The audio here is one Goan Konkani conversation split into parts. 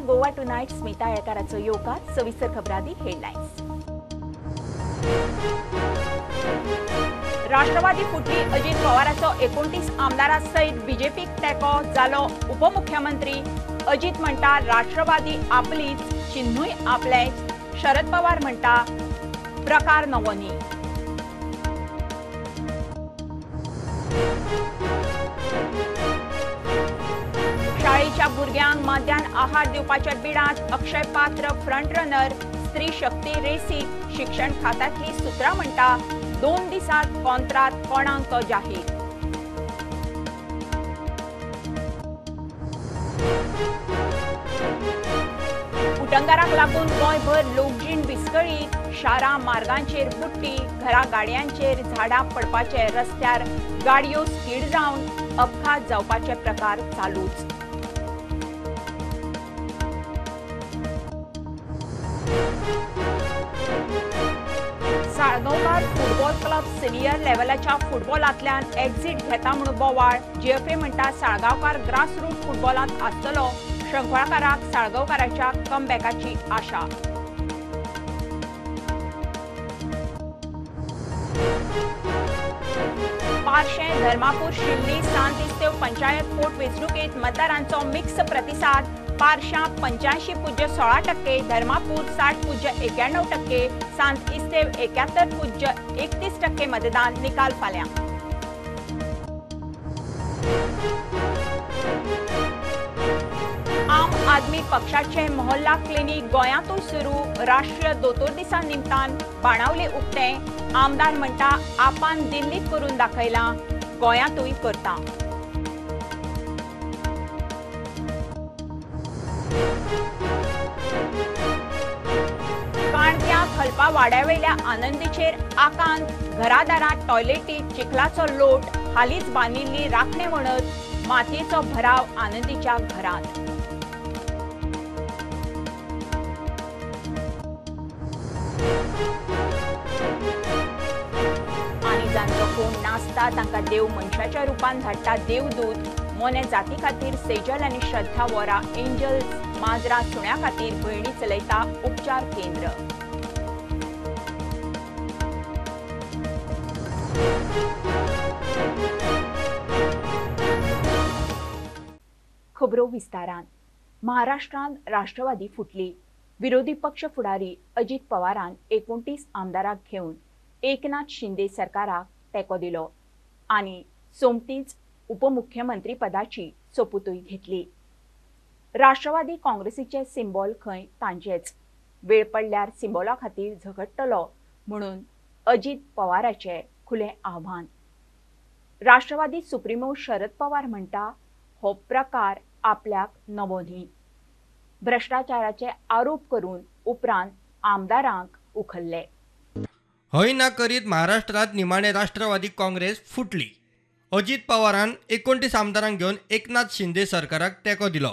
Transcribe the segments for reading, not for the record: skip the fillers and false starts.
गोवा टुनायट स्मिता येळकाराचो येवकार. सविस्तर खबरांनी हेडलायन्स. राष्ट्रवादी फुटली, अजित पवाराचो 29 आमदारां सयत बीजेपीक तेंको, जालो उपमुख्यमंत्री. अजित म्हणटा राष्ट्रवादी आपलीच, चिन्हूय आपलेच. शरद पवार म्हणटा प्रकार नवो न्ही. शाळेच्या भुरग्यांक मध्यान आहार दिवपाच्या बिडांत अक्षय पात्र फ्रंट रनर. स्त्री शक्ती रेसीक शिक्षण खात्यांतली सूत्रां म्हणटा 2 दिसांत कॉन्त्रात कोणाक जाहीर. उटंगाराक लागून गोंयभर लोकजीण विस्कळीत. शारां मार्गांचेर बुट्टी, घरा गाडयांचेर झाडां पडपाचे, रस्त्यार गाडयो स्कीड जावन अपघात जावपाचे प्रकार चालूच. साळगांवकार फुटबॉल क्लब सिनियर लेव्हलाच्या फुटबॉलांतल्यान एक्झिट घेता म्हूण बोवाळ. जीएफए म्हणटा साळगांवकार ग्रासरूट फुटबॉलांत आसतलो. शंखवाळकाराक साळगांवकाराच्या कमबॅकाची आशा. पार्शें, धर्मापूर, शिल्ली, सांत इस्तेव पंचायत पोट वेंचणुकेंत मतदारांचो मिक्स प्रतिसाद. पार्शां 85.16%, धर्मापूर 60.91%, सांत इस्तेव 71.31% मतदान. निकाल फाल्यां. आम आदमी पक्षाचे मोहल्ला क्लिनिक गोंयांतूय सुरू. राष्ट्रीय दोतोर दिसा निमतान बाणावले उक्तें. आमदार म्हणटा आपान दिल्लीत करून दाखयलां, गोंयांतूय करता. काणक्या खलपा वाड्यावेल्या आनंदीचेर आकांत. घरादारांत टॉयलेटीत चिखलाचो लोट, हालींच बांदिल्ली राखणे वणत, मातयेचो भराव आनंदीच्या घरांत. आनी जांचो कोण नासता तांकां देव मनशाच्या रुपान धाडटा देवदूत. मोने जाती खातीर सेजल आनी श्रद्धा वोरा एंजल्स माजरा सुण्या खातीर भयणी चलयता उपचार केंद्र. खबरो विस्तारान. महाराष्ट्रांत राष्ट्रवादी फुटली. विरोधी पक्ष फुडारी अजित पवारान 29 आमदारांक घेवन एकनाथ शिंदे सरकाराक तेंको दिलो आनी सोमतीच उपमुख्यमंत्री पदाची सोपुतूय घेतली. राष्ट्रवादी काँग्रेसीचे सिंबॉल खंय तांचेच. वेळ पडल्यार सिंबॉला खातीर झगडटलो म्हणून अजित पवाराचे खुलें आव्हान. राष्ट्रवादी सुप्रिमो शरद पवार म्हणटा हो प्रकार आपल्याक नवो न्ही. भ्रष्टाचाराचे आरोप करून उपरांत आमदारांक उखल्ले. हय ना करीत महाराष्ट्रात निमाणे राष्ट्रवादी काँग्रेस फुटली. अजित पवारान 29 आमदारांक घेवन एकनाथ शिंदे सरकाराक तेंको दिलो.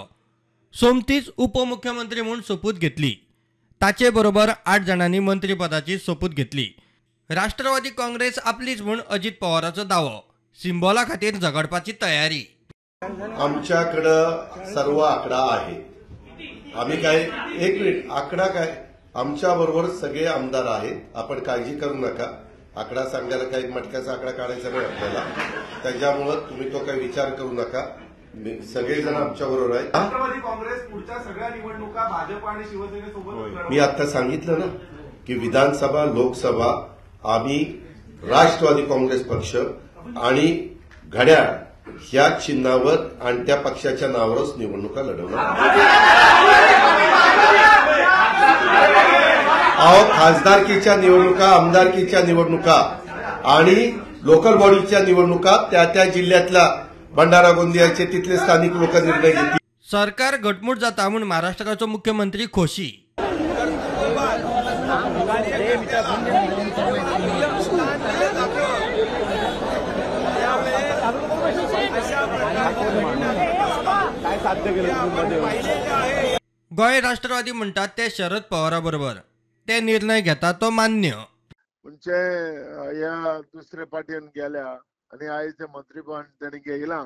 सोमतीच उपमुख्यमंत्री म्हूण सोपूत घेतली. ताचे बरोबर 8 जाणांनी मंत्रीपदाची सोपूत घेतली. राष्ट्रवादी काँग्रेस आपलीच म्हूण अजित पवाराचो दावो. सिंबॉला खातीर झगडपाची तयारी. आमच्याकडं सर्व आकडा आहे. आम्ही काय एक मिनिट आकडा काय, आमच्या बरोबर सगळे आमदार आहेत, आपण काळजी करू नका. आकडा सांगायला काही मटक्याचा आकडा काढायचा नाही आपल्याला, त्याच्यामुळे तुम्ही तो काही विचार करू नका. सगळेजण आमच्या बरोबर आहेत. राष्ट्रवादी काँग्रेस पुढच्या सगळ्या निवडणुका भाजप आणि शिवसेनेसोबत. मी आता सांगितलं ना की विधानसभा लोकसभा आम्ही राष्ट्रवादी काँग्रेस पक्ष आणि घड्याळ ह्या चिन्हावर आणि त्या पक्षाच्या नावावरच निवडणुका लढवणार. अहो खासदारकीच्या निवडणुका, आमदारकीच्या निवडणुका आणि लोकल बॉडीच्या निवडणुका त्या त्या जिल्ह्यातल्या भंडारा गोंदियाचे तिथले स्थानिक लोक निर्णय घेतील. सरकार घटमूट जाता म्हूण महाराष्ट्राचो मुख्यमंत्री खोशी. गोंय राष्ट्रवादी म्हणटात ते शरद पवारा बरोबर, ते निर्णय घेता तो मान्य. म्हणजे ह्या दुसरे पार्टीन गेल्या आनी आयज मंत्रीपण ताणी घेयलां,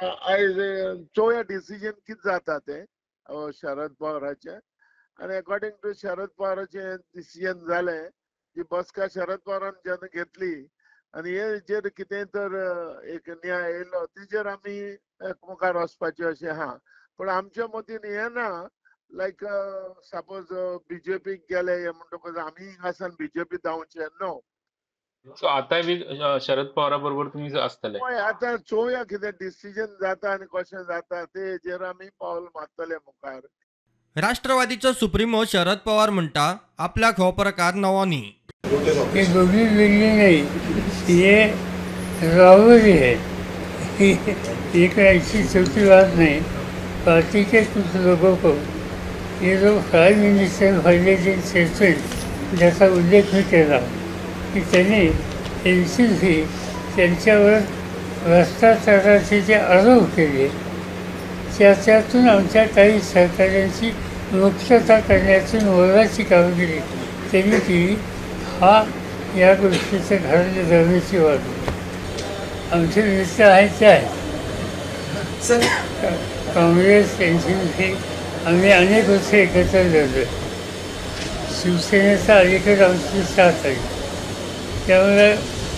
आयज चोया डिसिजन कितें जाता तें. शरद पवाराचे आनी अकॉर्डिंग टू शरद पवाराचे डिसिजन जालें. जी बसका शरद पवारान जेन्ना घेतली आनी हे जेर कितें तर एक न्याय येयलो तेजेर आमी मुखार वचपाचें अशें आहा. पूण आमच्या मतीन हें ना लायक सपोज बीजेपीक गेले हे म्हणटकच आमी हांगासान बीजेपी धांवचे नो. सो आतांय बी शरद पवारा बरोबर तुमी आसतले? हय, आतां चोवया कितें डिसिजन जाता आनी कशें जाता तेजेर आमी पावल मारतले मुखार. राष्ट्रवादीचो सुप्रीमो शरद पवार म्हणटा आपल्याक हो प्रकार नवो न्ही. ये दोघी वेगळी नहीं, ये रावरी है. ये कोई ऐसी छोटी बात नहीं. पार्टी के कुछ लोगों को ये जो प्राईम मिनिस्टर व्हायचे जे स्टेटमेंट ज्याचा उल्लेख मी केला की त्यांनी NCC त्यांच्यावर भ्रष्टाचाराचे जे आरोप केले त्याच्यातून आमच्या काही सहकाऱ्यांची मुक्तता करण्याची मोलाची कामगिरी त्यांनी केली. हा या गोष्टीचं घरातली जमिनीची बाजू. आमचे मित्र आहेत ते आहेत. काँग्रेस NCC आम्ही अनेक वर्ष एकत्र लढलो. शिवसेनेचा अलीकडे आमची साथ आली, त्यामुळे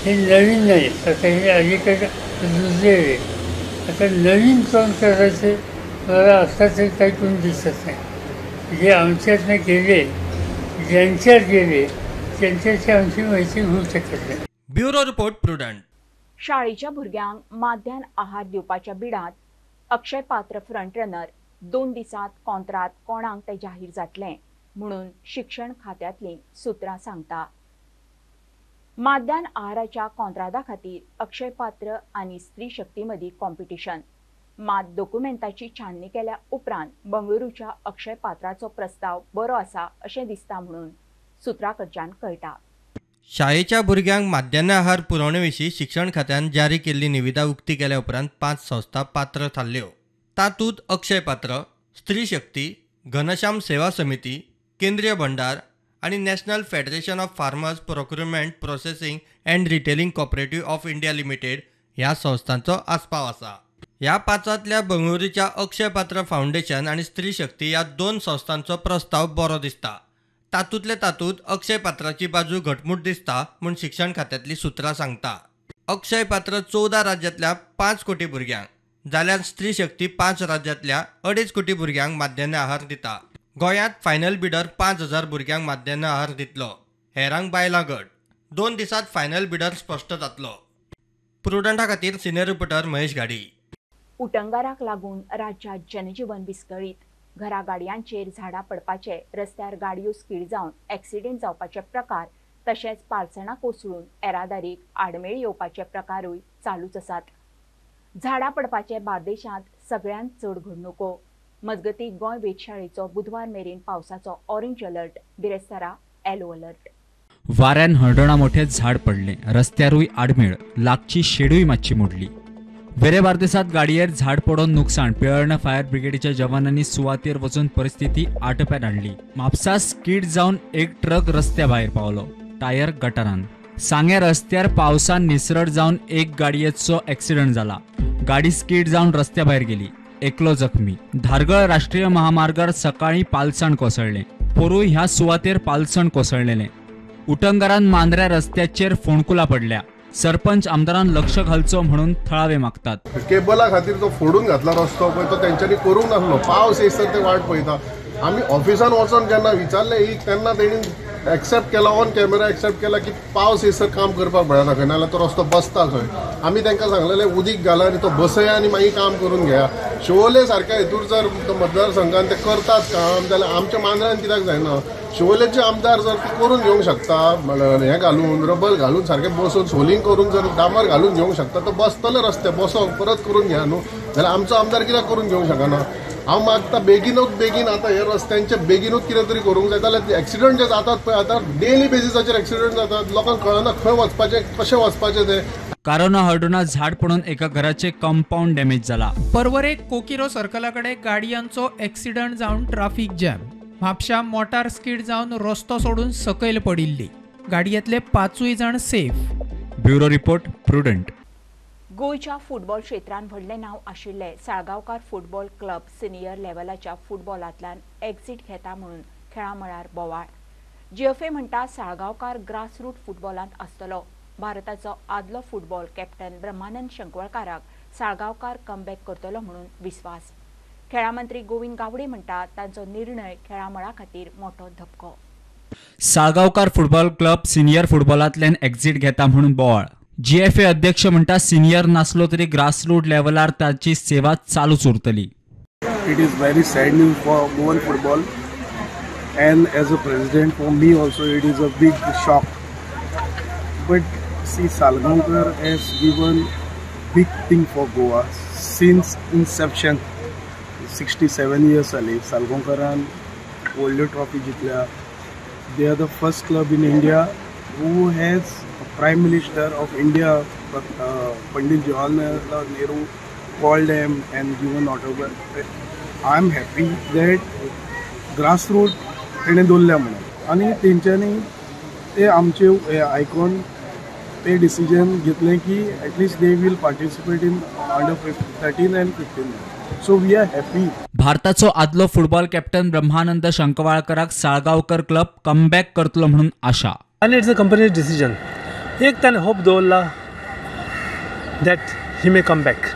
हे नवीन नाही. आता हे अलीकडे रुजलेले. आता नवीन काम करायचे मला आता तरी काही कोणी दिसत नाही. जे आमच्यातनं गेले, ज्यांच्यात गेले त्यांच्याशी आमची मैत्री होऊ शकत नाही. Bureau report, Prudent. शाळेच्या भुरग्यांक माध्यान आहार दिवपाच्या बिडांत अक्षय पात्र फ्रंट रनर 2 दिसांत कोंत्रात कोणाक ते जाहीर जातलें म्हणून शिक्षण खात्यांतलीं सुत्रां सांगता. माध्यान आहाराच्या कोंत्रादा खातीर अक्षय पात्र आनी स्त्री शक्ती मदीं कॉम्पिटिशन. मात दोकुमेंताची छाननी केल्या उपरांत बंगळुरूच्या अक्षय पात्राचो प्रस्ताव बरो आसा अशें दिसता म्हणून सुत्रां कडच्यान कळटा. शाळेच्या भुरग्यांक माध्यान्ह आहार पुरवणे विशीं शिक्षण खात्यान जारी केल्ली निविदा उक्ती केल्या उपरांत 5 संस्था पात्र थारल्यो. तातूंत अक्षय पात्र, स्त्री शक्ती, घनश्याम सेवा समिती, केंद्रीय भंडार आनी National Federation of Farmers Procurement Processing and Retailing Cooperative of India Limited ह्या संस्थांचो आस्पाव आसा. ह्या 5ांतल्या बंगळुरूच्या अक्षय पात्र फावंडेशन आनी स्त्री शक्ती ह्या 2 संस्थांचो प्रस्ताव बरो दिसता. तातूंतले तातूंत अक्षय पात्राची बाजू घटमूट दिसता म्हूण शिक्षण खात्यांतली सुत्रां सांगता. अक्षय पात्र 14 राज्यांतल्या 5 कोटी भुरग्यांक जाल्यार स्त्री शक्ती 5 राज्यांतल्या 2.5 कोटी भुरग्यांक माध्यान्ह आहार दिता. गोंयांत फायनल बिडर 5000 भुरग्यांक माध्यान्ह आहार दितलो. हेरांक बायलां गट. 2 दिसांत फायनल बिडर स्पश्ट जातलो. प्रुडंटा खातीर सिनियर रिपोर्टर महेश घाडी. उटंगाराक लागून राज्यांत जनजीवन विस्कळीत. घरा गाडयांचेर झाडां पडपाचे, रस्त्यार गाडयो स्कीड जावन एक्सिडेंट जावपाचे प्रकार तशेंच पालसणां कोसळून येरादारीक आडमेळी येवपाचे प्रकारूय चालूच आसात. झाडां पडपाचे बार्देशांत सगळ्यांत चड घडणुको. मजगतीं गोंय वेधशाळेचो बुधवार मेरेन पावसाचो ऑरेंज अलर्ट, बिरेस्तारा येलो अलर्ट. वाऱ्यान हळदोणा मोठे झाड पडले, रस्त्यारूय आडमेळ, लागची शेडूय मातशी मोडली. वेरे बार्देसात गाडयेर झाड पडून नुकसान. पिळर्ण फायर ब्रिगेडीच्या जवानांनी सुवातेर वचून परिस्थिती आटोप्यात हाडली. म्हापसा स्कीड जावन एक ट्रक रस्त्या भायर पावलो, टायर गटारान. सांगे रस्त्यार पावसान निसरट जावन एक गाडयेचो एक्सिडंट जाला. गाडी स्कीड जावन रस्त्या भायर गेली, एकलो जखमी. धारगळ राष्ट्रीय महामार्गार सकाळी पालसण कोसळ्ळें. पोरूय ह्या सुवातेर पालसण कोसळ्ळेलें. उटंगारान मांद्र्या रस्त्याचेर फोंडकुलां पडल्या. सरपंच आमदारान लक्ष घालचो म्हणून थळावे मागतात. केबला खातीर तो फोडून घातला रस्तो पळय तो तेंच्यांनी करूंक नासलो. पावस येयसर ते वाट पळयता. आमी ऑफिसान वचोन जेन्ना विचारलें एक तेन्ना तेणी एक्सेप्ट केला, ऑन कॅमेरा एक्सेप्ट केला की पावस येयसर काम करपाक मेळना खंय, नाजाल्यार तो रस्तो बसता खंय. आमी तांकां सांगलेलें उदीक घाला आनी तो बसया आनी मागीर काम करून घेया. शिवोले सारक्या हितूर जर मतदारसंघान ते करतात काम जाल्यार आमच्या मांद्र्यान कित्याक जायना? शिवोलेचे आमदार जर ते करून घेवंक शकता, हें घालून रबर घालून सारकें बसून सोलिंग करून जर डांबर घालून घेवंक शकता तो बसतले रस्ते बसोंक परत करून घेया न्हू. जाल्यार आमचो आमदार कित्याक करून घेवंक शकना? हांव मागता बेगीनूच बेगीन आतां हे रस्त्यांचे बेगीनूच कितें तरी करूंक जाय. जाल्यार एक्सिडंट जे जातात पळय आतां डेली बेजीसाचेर एक्सिडंट जातात, लोकांक कळना खंय वचपाचें कशें वचपाचें तें. कारोना हळदोणा झाड पडून एका घराचे कंपाऊंड डॅमेज जाला. पर्वरे कोकिरो सर्कला कडेन गाडयांचो एक्सिडंट जावन ट्राफीक जॅम. म्हापशा मोटार स्कीड जावन रस्तो सोडून सकयल पडिल्ली. गाडयेंतले 5 जाण safe. Bureau report, Prudent. गोंयच्या फुटबॉल क्षेत्रान व्हडलें नांव आशिल्ले साळगांवकार फुटबॉल क्लब सिनियर लेव्हलाच्या फुटबॉलांतल्यान एक्झिट घेता म्हणून खेळां मळार बोवाळ. जीएफए म्हणटा साळगांवकार ग्रासरूट फुटबॉलांत आसतलो. भारताचो आदलो फुटबॉल कॅप्टन ब्रह्मानंद शंकवळकाराक साळगांवकार कमबॅक करतलो म्हणून विस्वास. खेळां मंत्री गोविंद गावडे म्हणटा तांचो निर्णय खेळां मळा खातीर मोठो धपको. साळगांवकार फुटबॉल क्लब सिनियर फुटबॉलांतल्यान एक्झिट घेता म्हणून बोवाळ. जीएफए अध्यक्ष म्हणटा सिनियर नासलो तरी ग्रासरूट लेव्हलार ताची सेवा चालूच उरतली. It is very sad news for Goan football and as a president for me also it is a big shock. But see, Salgaonkar has given big thing for Goa since inception. 67 years जाली सालगांवकरान व्हडल्यो trophy जिखल्या. They are the first club in India who has Prime Minister of India Pandit Jawaharlal Nehru called them and given autograph. I am happy that grassroot तेणें दवरल्या म्हणून आनी तेंच्यांनी ते आमचे आयकून ते डिसिजन घेतलें की at least they will participate in under 13 and 15. So we are happy. भारताचो आदलो फुटबॉल कॅप्टन ब्रह्मानंद शंकवाळकराक साळगांवकर क्लब कमबॅक करतलो म्हणून आशा. आनी it's a company decision. एक ताणें होप दवरला that he may come back.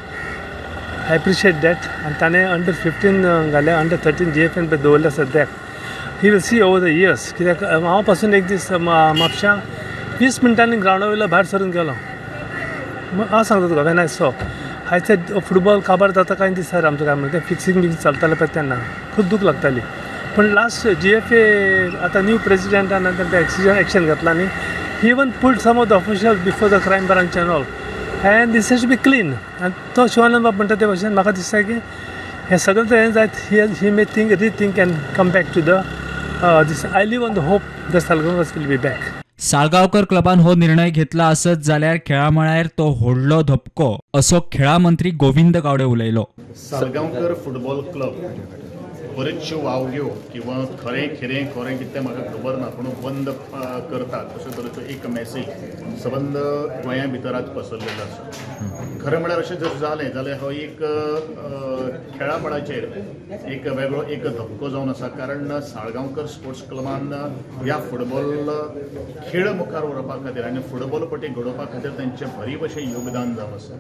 I appreciate that. आनी ताणें अंडर 15 घाल्या, अंडर 13 जीएफएन पळय दवरल्या सद्याक. He will see over the years. कित्याक हांव पासून एक दीस म्हापश्यां 20 मिनटांनी ग्रावंडा वयलो भायर सरून गेलो. हांव सांगता तुका, when I saw I said football काबार जाता काय दिसता रे आमचो काय म्हणून. तें फिक्सिंग बिक्सिंग चलतालें पळय तेन्ना खूब दूख लागताली. पूण लास्ट जीएफए आतां न्यू प्रेसिडेंटान तें एक्शन घेतलां न्ही. He even pulled some of the officials before the crime branch and all, and this has to be clean. आनी तो शिवानंद बाब म्हणटा ते भशेन म्हाका दिसता की हें सगळें हें जायत he may think rethink and come back to the this. I live on the hope the Salgaonkar will be back. Salgaonkar क्लबान हो निर्णय घेतला आसत जाल्यार खेळा मळार तो व्हडलो धपको असो खेळा मंत्री गोविंद गावडे उलयलो. साळगांवकर फुटबॉल क्लब बरेचश्यो वावग्यो किंवा खरें खिरें खरें कितें म्हाका खबर ना, पूण बंद करतात अशे तरेचो एक मॅसेज सबंद गोंया भितर आज पसरलेलो आसा. खरें म्हळ्यार अशें जर जालें जाल्यार हो एक खेळा मळाचेर एक वेगळो एक धपको जावन आसा. कारण साळगांवकर स्पोर्ट्स क्लबान ह्या फुटबॉल खेळ मुखार व्हरपा खातीर आनी फुटबॉलपटी घडोवपा खातीर तांचें भरीव अशें योगदान जावन आसा.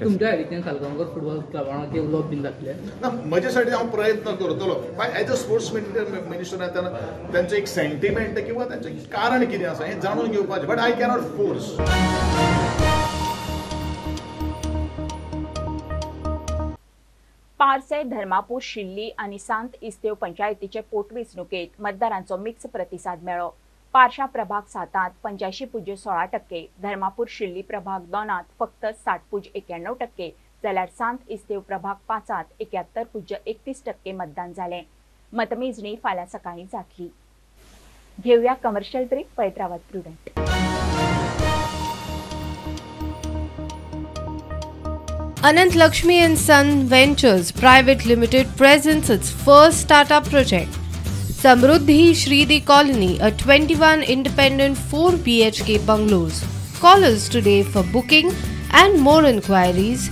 तुमच्या सायडीच्यान साळगांवकर फुटबॉल क्लबाक उलोवप बीन जातलें ना? म्हज्या सायडीन हांव प्रयत्न करतलो. एज अ स्पोर्ट्स मिनिस्टर तांचो एक सेंटिमेंट किंवा तांचें कारण कितें आसा हें जाणून घेवपाचें, but I cannot force. Parse, Dharmapur, Shilli आनी सांत इस्तेव पंचायतीचे पोटवेंचणुकेंत मतदारांचो मिक्स प्रतिसाद मेळ्ळो. पारशा प्रभाग 7 85.16%, धर्मापूर शिल्ली प्रभाग 2 फक्त 60.91%, जाल्यार सांत इस्तेव प्रभाग 5 71.31% मतदान जालें. मतमेजणी फाल्यां सकाळीं जातली. घेवया कमर्शियल ब्रेक. पळयत रावात Prudent. Anant Lakshmi and Son Ventures Private Limited presents its first startup project, Samruddhi Shridi Colony, a 21 independent 4 BHK bungalows. Call us today for booking and more inquiries.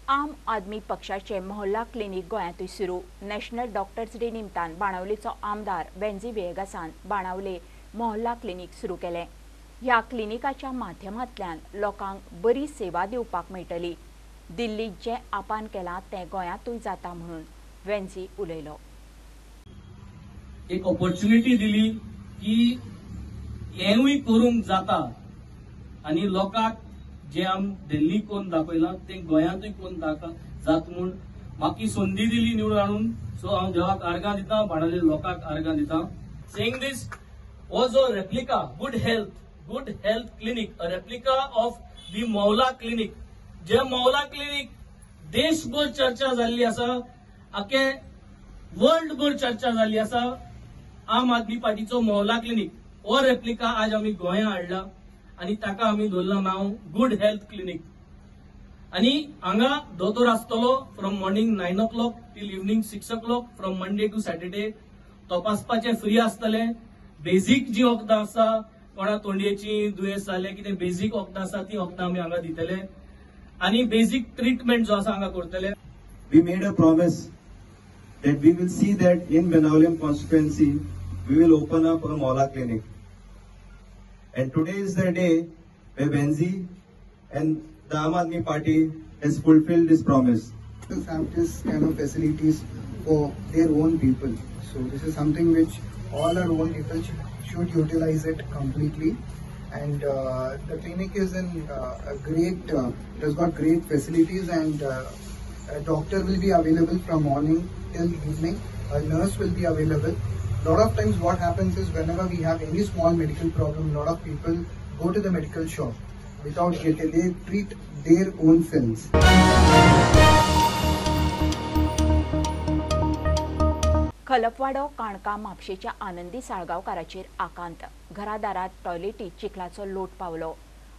Aam Aadmi पक्षाचे मोहल्ला क्लिनिक गोंयांतूय सुरू. नॅशनल डॉक्टर्स डे निमतान बाणावलेचो आमदार वेन्झी व्हिएगासान बाणावले मोहल्ला क्लिनिक सुरू केलें. ह्या क्लिनिकाच्या माध्यमांतल्यान लोकांक बरी सेवा दिवपाक मेळटली. दिल्लीत जें आपान केलां तें गोंयांतूय जाता म्हणून वेन्झी उलयलो. एक ऑपॉर्च्युनिटी दिली की हेंवूय करूंक जाता आनी लोकांक जे आम दिल्ली कोण दाखयला ते गोंयांतूय कोण जात म्हूण म्हाका संदी दिली निवडून हाडून. सो हांव देवाक आर्गां दिता, बाणावले लोकांक आर्गां दिता. सेईंग दीस, हो जो replica good health clinic, a replica of the Mohalla clinic, J Mohla clinic देशभर चर्चा जाल्ली आसा, आखे वर्ल्डभर चर्चा जाल्ली आसा. आम आदमी पार्टीचो मोहला क्लिनिक हो रेप्लिका आज आमी गोंया हाडला. आनी ताका आमी दवरलां नांव गुड हेल्थ क्लिनीक. आनी हांगा दोतोर आसतलो from morning 9 o'clock till evening 6 o'clock from Monday to Saturday. तपासपाचें फ्री आसतलें. बेजीक जी वखदां आसा, कोणा तोंडयेची दुयेंस जालें कितें बेजीक वखदां आसा ती वखदां आमी हांगा दितले आनी बेजीक ट्रिटमेंट जो आसा हांगा करतले. We made a promise that we will see that in Benaulim constituency we will open up a Mohalla clinic. And today is the day where Benzi and the Aam Aadmi Party has fulfilled this promise. To have this kind of facilities for their own people. So this is something which all our own people should utilize it completely. And the clinic is in a great, it has got great facilities, and a doctor will be available from morning till evening. A nurse will be available. Lot of times what happens is whenever we have any small medical problem, lot of people go to the medical shop without getting, they treat their own selves. Khalapwado Canacona म्हापशेच्या आनंदी साळगांवकाराचेर आकांत. घरादारात टॉयलेटीत चिखलाचो लोट पावलो.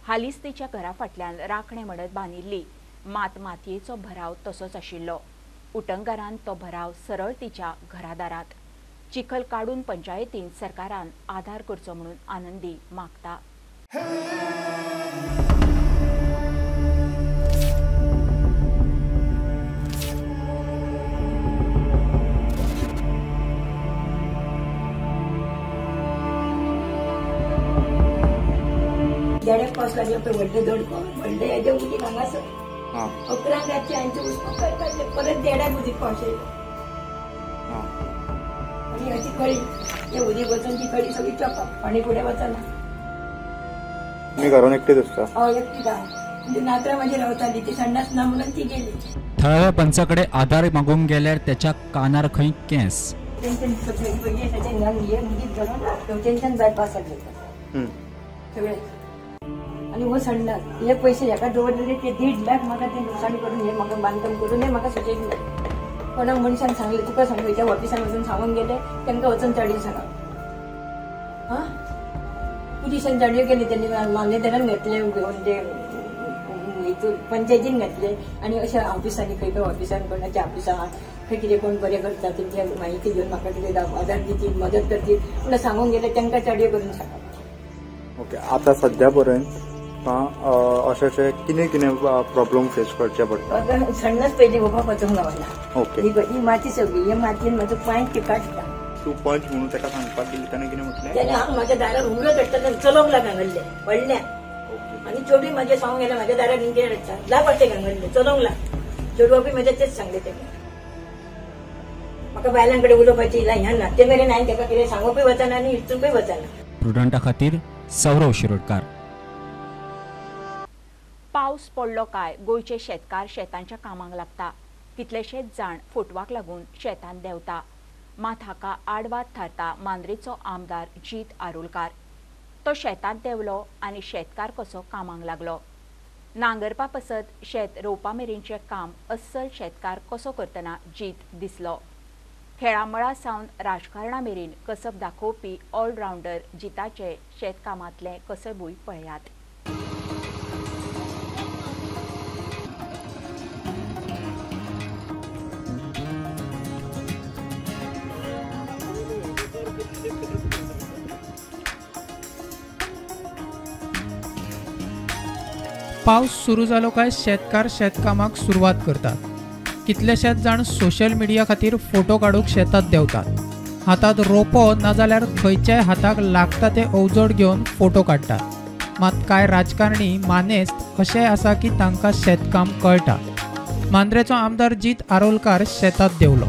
हालींच तिच्या घरा फाटल्यान राखणे म्हणत बांदिल्ली, मात मातयेचो भराव तसोच आशिल्लो. उटंगारान तो भराव सरळ तिच्या घरादारात. चिखल काडून पंचायतीन सरकारान आधार करचो म्हणून आनंदी मागता. देडेक पावस लागलो पळय व्हडले दडको व्हडले हेजे उदीक हांगासर 11 रातचें हांचें उस्को करपाचें, परत देडाक उदीक पावस येयलो आनी अशी खळी हे उदीक वचून ती खळी सगळी चोपप, पाणी फुडें वचना. तुमी घरान एकटीच आसता? हय एकटीच आहा. म्हणजे नातरां म्हाजी रावताली, ती संडास ना म्हणून ती गेली. थळाव्या पंचाकडे आधार मागूंक गेल्यार त्याच्या कानार खंय केंस. तेंचे उदीक घालून तेवटेनच्यान बायपास जाता सगळे. आनी हो संडास हे पयशे हेका दवरलेले ते 1.5 लाख म्हाका ते लुकसाण करून हे म्हाका बांदकाम करून हे म्हाका सुचयले. कोणाक मनशान सांगले तुका सांगू त्या ऑफिसान वचून सांगून गेले तांकां वचून चाडयो सांगा. आं पुलिसान चाडयो केली तेणी मामलेदारान घातले घेवन ते हितून पंचायतीन घातले आनी अशा ऑफिसांनी खंय खंय ऑफिसान कोणाच्या ऑफिसान खंय कितें कोण बरें करता तेंची म्हायती घेवन म्हाका कितें आदार दितीत मदत करतीत म्हणून सांगून गेले तांकां चाडयो करून सांगा. ओके, आतां सद्या पर्यंत अशें कितें कितें प्रॉब्लम फेस करचे पडटा? संडास पयलीं उबो वचूंक गावना. ओके, ही माती सगळी ही मातयेन म्हजो पांय चिकाटता. तूं पंच म्हणून ताका सांगपाक गेली, ताणें कितें म्हटलें? तेणें हांव म्हज्या दारार उमरो चडटना चलोवंक लाग हांगल्ले व्हडल्या आनी चेडूय म्हाजें सांगूंक गेलें म्हाज्या दारार इंगे लाग वाटेक हांगल्ले चलोवंक लाग. चेडवाकूय म्हाज्या तेच सांगलें तेणें. म्हाका बायलां कडेन उलोवपाची ह्या ना ते मेरेन हांवें ताका कितें सांगूंकूय वचना आनी विचारूंकूय वचना. प्रुडंटा खातीर सौरव शिरोडकार. पावस पडलो काय गोंयचे शेतकार शेतांच्या कामाक लागता. कितलेशेच जाण फोटवाक लागून शेतांत देंवता. मात हाका आडवाद थारता मांद्रेचो आमदार जीत आरोलकार. तो शेतांत देंवलो आनी शेतकार कसो कामाक लागलो. नांगरपा पसत शेत रोवपा मेरेनचें काम अस्सल शेतकार कसो करतना जीत दिसलो. खेळामळा सावन राजकारणा मेरेन कसब दाखोवपी ऑलरावंडर जिताचे शेतकामांतलें कसबूय पळयात. पावस सुरू जालो काय शेतकार शेतकामाक सुरवात करतात. कितलेशेच जाण सोशल मिडिया खातीर फोटो काडूंक शेतात देंवतात. हातात रोपो नाजाल्यार खंयच्याय हाताक लागता ते अवजड घेवन फोटो काडटात. मात कांय राजकारणी मानेस्त अशें आसा की तांकां शेतकाम कळटा. मांद्रेचो आमदार जीत आरोलकार शेतात देंवलो.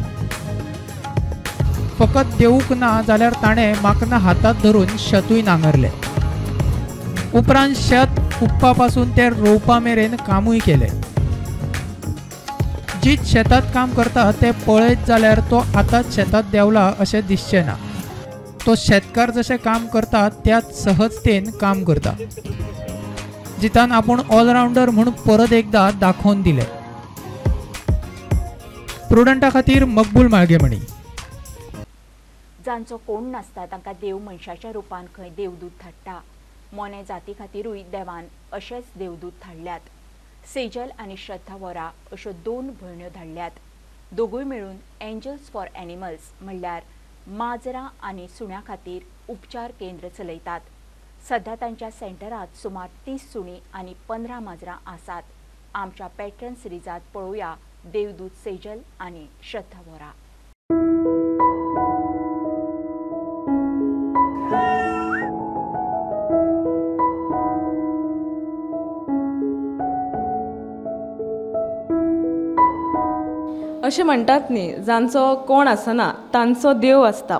फकत देवूंक ना जाल्यार ताणें माकनां हातात धरून शेतूय नांगरलें. उपरांत शेत कुप्पा पासून ते रोवपा मेरेन कामूय केलें. जीत शेतात काम करता ते पळयत जाल्यार तो आतांच शेतात देंवला अशें दिसचें ना. तो शेतकार जशें काम करता त्याच सहजतेन काम करता. जितान आपूण ऑलरावंडर म्हूण परत एकदा दाखोवन दिलें. प्रुडंटा खातीर मकबूल माळगेमणी. जांचो कोण नासता तांकां देव मनशाच्या रुपान खंय देवदूत धाडटा. मोने जाती खातीरूय देवान अशेच देवदूत धाडल्यात. सेजल आनी श्रद्धा वोरा अश्यो 2 भयण्यो धाडल्यात. दोगूय मेळून एंजल्स फॉर एनिमल्स म्हणल्यार माजरां आनी सुण्यां खातीर उपचार केंद्र चलयतात. सध्या तांच्या सेंटरांत सुमार 30 सुणीं आनी 15 माजरां आसात. आमच्या पॅट्रन सिरिजांत पळोवया देवदूत सेजल आनी श्रद्धा वोरा. अशें म्हणटात न्ही, जांचो कोण आसना तांचो देव आसता.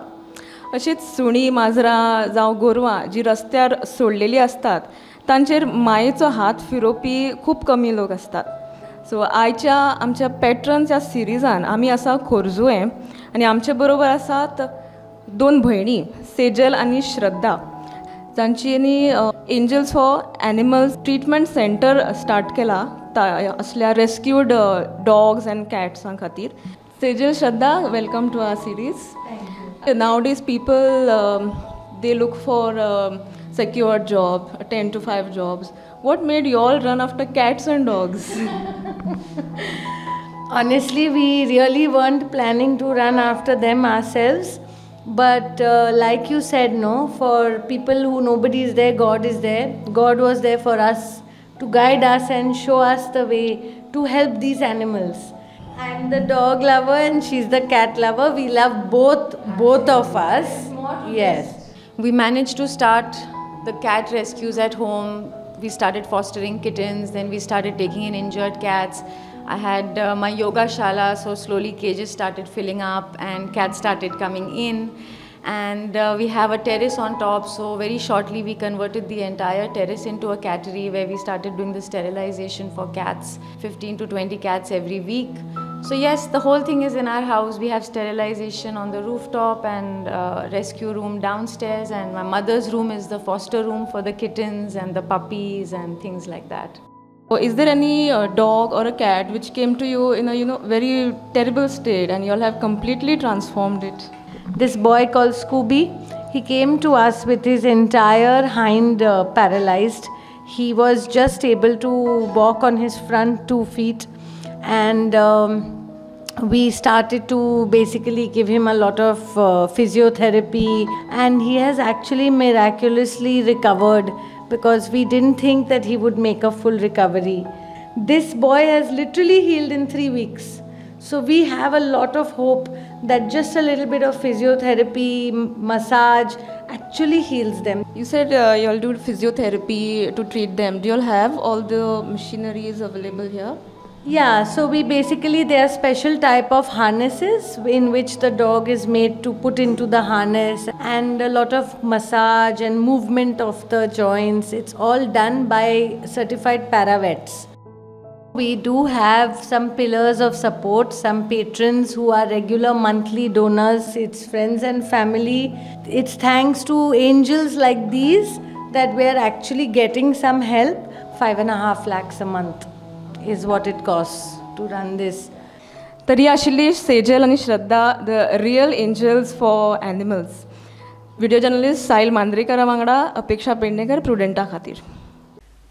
अशीच सुणीं, माजरां जावं गोरवां जीं रस्त्यार सोडलेलीं आसतात तांचेर मायेचो हात फिरोवपी खूब कमी लोक आसतात. सो आयच्या आमच्या पॅट्रन्स ह्या सिरिजान आमी आसा खोर्जुवें आनी आमचे बरोबर आसात 2 भयणी, सेजल आनी श्रद्धा, जांची angels for animals treatment centre start केला असल्या रेस्क्यूड डॉग्स अँड कॅट्सां खातीर. Sejal, Shraddha, welcome to our series. Nowadays people they look for secure job, 10 to 5 jobs. What made you all run after cats and dogs? Honestly, we really weren't planning to run after them ourselves. But like you said, no, for people who nobody is there, God is there. God was there for us to guide us and show us the way to help these animals. I'm the dog lover and she's the cat lover. We love both of us. Yes. We managed to start the cat rescues at home. We started fostering kittens, then we started taking in injured cats. I had my yoga shala, so slowly cages started filling up and cats started coming in. And we have a terrace on top, so very shortly we converted the entire terrace into a cattery where we started doing the sterilization for cats, 15 to 20 cats every week. So yes, the whole thing is in our house. We have sterilization on the rooftop and rescue room downstairs, and my mother's room is the foster room for the kittens and the puppies and things like that. Is there any dog or a cat which came to you in a very terrible state and you all have completely transformed it? This boy called Scooby, he came to us with his entire hind paralyzed. He was just able to walk on his front 2 feet, and we started to basically give him a lot of physiotherapy, and he has actually miraculously recovered because we didn't think that he would make a full recovery. This boy has literally healed in 3 weeks. So we have a lot of hope that just a little bit of physiotherapy, massage actually heals them. You said you all do physiotherapy to treat them. Do you all have all the machineries available here? Yeah, so we basically, there are special type of harnesses in which the dog is made to put into the harness, and a lot of massage and movement of the joints. It's all done by certified paravets. We do have some pillars of support, some patrons who are regular monthly donors. It's friends and family. It's thanks to angels like these that we are actually getting some help. 5.5 lakhs a month is what it costs to run this. तरी आशिल्ली सेजल आनी Shraddha, the real angels for animals. Video journalist Sahil मांद्रेकरा वांगडा अपेक्षा पेडणेकर, प्रुडंटा खातीर.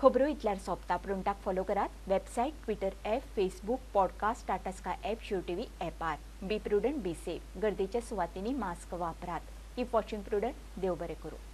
खबरो इतल्यार सोंपता. प्रुडंटाक फॉलो करात website, Twitter app, Facebook, podcast, Tata Sky app, Shiv TV ॲपार. Be prudent, be safe. गर्देच्या सुवातींनी मास्क वापरात. Keep watching Prudent. देव बरें करूं.